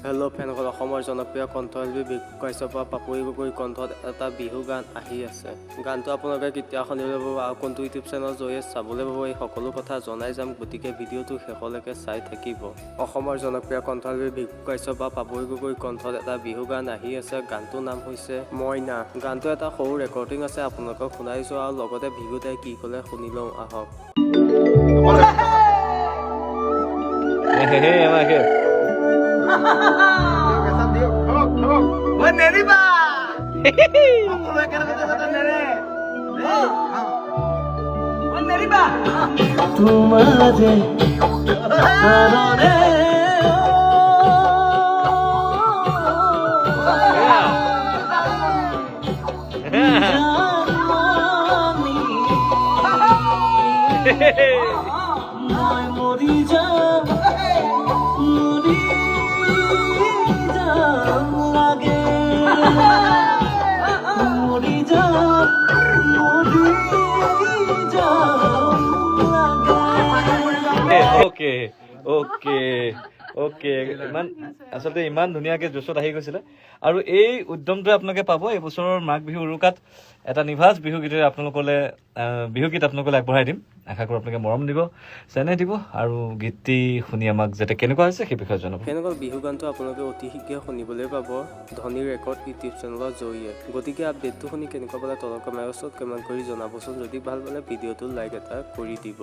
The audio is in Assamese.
হেল্ল' ফেনসকল, অসমৰ জনপ্ৰিয় কণ্ঠশিল্পী ভিকু কাশ্যপ আৰু পাপৰি গগৈৰ কণ্ঠত এটা বিহু গান আহি আছে। গানটো আপোনালোকে কেতিয়া শুনিবলৈ পাব আৰু কোনটো ইউটিউব চেনেলৰ জৰিয়তে চাবলৈ পাব, এই সকলো কথা জনাই যাম। গতিকে ভিডিঅ'টো শেষলৈকে চাই থাকিব। অসমৰ জনপ্ৰিয় কণ্ঠশিল্পী ভিকু কাশ্যপ আৰু পাপৰি গগৈৰ কণ্ঠত এটা বিহু গান আহি আছে। গানটোৰ নাম হৈছে মইনা। গানটো এটা সৰু ৰেকৰ্ডিং আছে, আপোনালোকক শুনাইছোঁ আৰু লগতে ভিকুদাই কি ক'লে শুনি লওঁ আহক। তোমাৰে কাৰণে মই মৰি যাম, মৰি যাম লাগে, মৰি যাম, মৰি যাম লাগে। অ'কে অ'কে অ'কে, ইমান আচলতে ইমান ধুনীয়াকে জোচত আহি গৈছিলে। আৰু এই উদ্যমটোৱে আপোনালোকে পাব এই বছৰৰ মাঘ বিহু উৰুকাত এটা নিভাজ বিহু গীতেৰে আপোনালোকলে, বিহু গীত আপোনালোকলৈ আগবঢ়াই দিম। আশা কৰোঁ আপোনালোকে মৰম দিব, চেনেহ দিব আৰু গীতটি শুনি আমাক যাতে কেনেকুৱা হৈছে সেই বিষয়ে জনাব। সেনেকুৱা বিহু গানটো আপোনালোকে অতি শীঘ্ৰে শুনিবলৈ পাব ধনী ৰেকৰ্ড ইউটিউব চেনেলৰ জৰিয়তে। গতিকে আপডেটটো শুনি কেনেকুৱা পালে তলৰ কমেণ্ট বক্সত কমেণ্ট কৰি জনাবচোন। যদি ভাল পালে ভিডিঅ'টো লাইক এটা কৰি দিব।